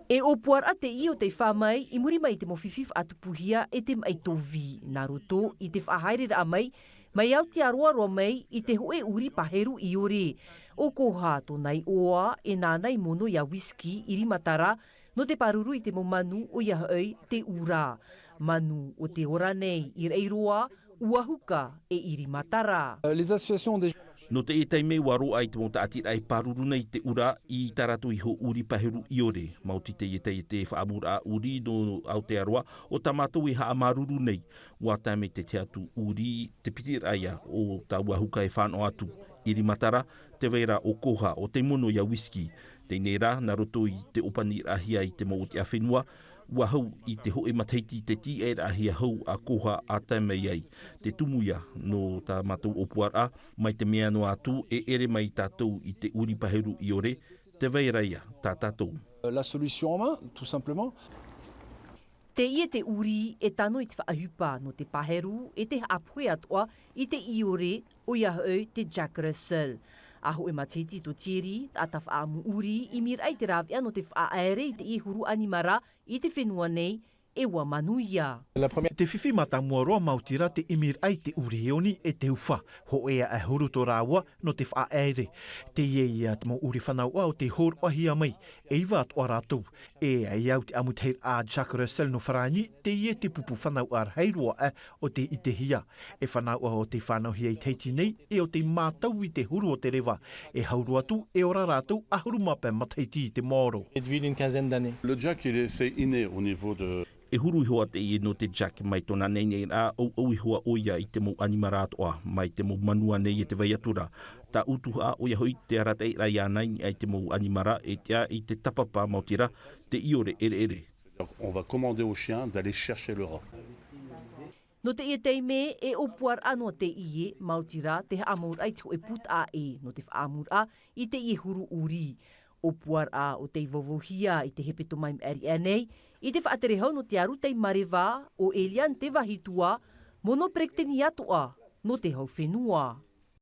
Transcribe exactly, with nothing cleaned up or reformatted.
E ʻōpuaraʻa teie o tei fā mai i muri mai i te mau fifi faʻatupuhia e te maʻi tovi nā roto i te faʻahaereraʻa mai mai Aotearoa roa mai i te hoʻe ʻuri paheru ʻiore. ʻO Koha tōna iʻoa e nāna i mono iā Whisky i Rimatara nō te pāruru i te mau manu ʻoia hoʻi te ʻura. Manu o te ora nei i Raʻiroa, ʻUahuka e i Rimatara. Nō teie taime ua roaʻa i te mau taʻatiraʻa e pāruru nei i te ʻura i tā rātou iho ʻuri paheru ʻiore. Maoti teie taiete faʻaʻamuraʻa ʻuri nō Aotearoa o tā mātou e haʻamāruru nei. Ua tae mai te tahi atu ʻuri te piti raʻa ia o tā ʻUahuka e fānaʻo atu i Rimatara. Te vai ra ʻo Koha o tei mono iā Whisky. Teie nei rā nā roto i te ʻōpaniraʻahia i te mau ʻōtiʻa fenua, ua hau i te hoʻe matahiti te tīʻairaʻahia hau a Koha a tae mai ai. Te tumu ia nō tā mātou ʻōpuaraʻa mai te mea noa atu e ʻere mai tātou i te ʻuri paheru ʻiore. Te vai ra ia tā tātou. Teie te ʻuri e tano i te faʻaʻohipa nō te paheru e te haʻapohe atoʻa i te ʻiore, ʻoia hoʻi te Jack Russell. A hoʻe matahiti tō Thierry taʻata faʻaʻamu ʻuri i ʻimiraʻa i te rāveʻa nō te faʻaʻaere i teie huru ʻanimara i te fenua nei, e ua manuia. Te fifi mātāmua roa maoti rā te ʻimiraʻa i te ʻuri heoni e te ufa. Hoʻi e huru tō rāua nō te faʻaʻaere. Teie ia te mau ʻuri fānauʻa o tei hōroʻahia mai e iva atoʻa rātou. E ai au te ʻamutahiraʻa a Jack Russell nō farāni. Teie te pupu fānauʻa rahi roa aʻe o tei ʻitehia. E fānauʻa o tei fānauhia i Tahiti nei e o tei mātau i te huru o te reva. E hau roa atu e ora rātou ʻahuru mā pae matahiti i te maoro. Le Jack, il est, c'est inné au niveau de E huru iho ā teie nō te Jack mai tōna neinei rā, ʻauʻau iho ā ʻoia i te mau ʻanimara atoʻa mai te mau manu nei e te vai atu ra. Tāʻu tuhaʻa ʻoia hoʻi te arataʻiraʻa iāna i niʻa i te mau ʻanimara e tiʻa i te tapapa maoti rā te ʻiore ʻereʻere. On va commander au chien d'aller chercher le rat. Nō teie taime e ʻōpuaraʻa noa teie maoti rā te haʻamauraʻa i te hoʻe pūtaʻa ʻē nō te faʻaʻamuraʻa i teie huru ʻuri. ʻŌpuaraʻa o tei vauvauhia i te hepetoma i maʻiri aʻe nei i te faʻatere hau nō te aru tei mareva o Eliane Tevahitua, mono peretiteni atoʻa nō te hau fenua.